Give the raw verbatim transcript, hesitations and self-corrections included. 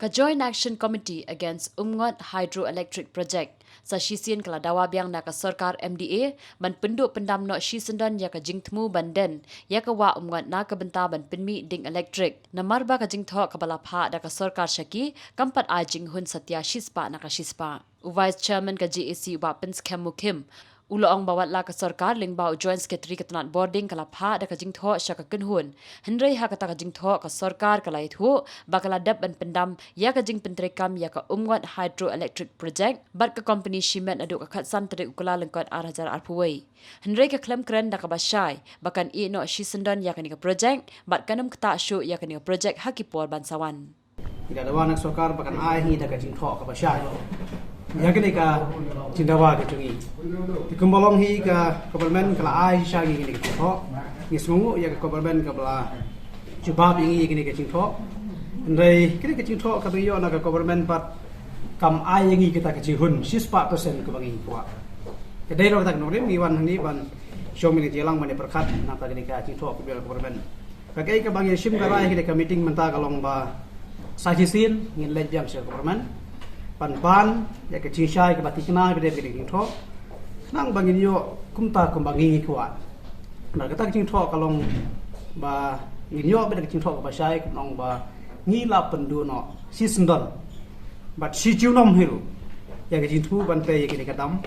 Ka Joint Action Committee Against Umngot Hydroelectric Project sa shisien ka la dawa biang na ka sorkar M D A ban pynduh pyndam noh shisyndon ïa ka jingthmu ban den ïa ka wah Umngot na ka bynta ban pynmih ding elektrik, namar ba ka jingthoh kaba la phah da ka sorkar sha ki kam pat ai jinghun satia shispah na ka shispah. U Vice Chairman ka J A C, u Bah Pynskhem Mukhim, u la ong ba wat la ka sorkar lyngba u Joint Secretary ka tnat bording ka la phah da ka jingthoh sha ka kynhun, hynrei ha kata ka jingthoh ka sorkar ka la ïathuh ba ka la dep ban pyndam ïa ka jingpyntreikam ïa ka Umngot Hydroelectric Project bad ka kompani shimet naduh ka khatsan tarik u Kyllalyngkot ar hajar arphew wei. Hynrei ka khlem kren da kaba shai ba kan ïeh noh shisyndon ïa kane ka project bad kan ym ktah shuh ïa kane ka project ha ki por ban sa wan. Ngi la dawa na ka sorkar ba kan ai ngi da ka jingthoh kaba shai ïa kane ka jingdawa ka jong ngi. Te kumba long hi, ka government ka la ai shisha ïa ngi kane ka jingthoh. Ngi sngewnguh ïa ka government kaba la jubab ïa ngi ïa kane ka jingthoh. Hynrei kane ka jingthoh kaba ngi ïoh na ka government pat kam ai ïa ngi kita ka jinghun shispah percent kaba ngi kwah. Ka dei ruh kata ka nongrim ngi wan hangne ban shong beit na ka jingïalang ban ïa pyrkhat na kata kane ka jingthoh kaba ïoh na ka government. Ka kaei kaba ngi shim ka rai ha kane ka meeting mynta ka long ba sa shisien ngin leit biang sha ka government ban pan ïa ka jingshai kaba thikna ba dei ka jingthoh, khnang ba ngin ïoh kumta kumba ngi ngi kwah. Namar kata ka jingthoh ka long ba ngin ïoh beit ka jingthoh kaba shai, ka long ba ngi la pynduh noh shisyndon bad shi junom hi ruh ïa ka jingthmu ban plie ïa kane ka dam.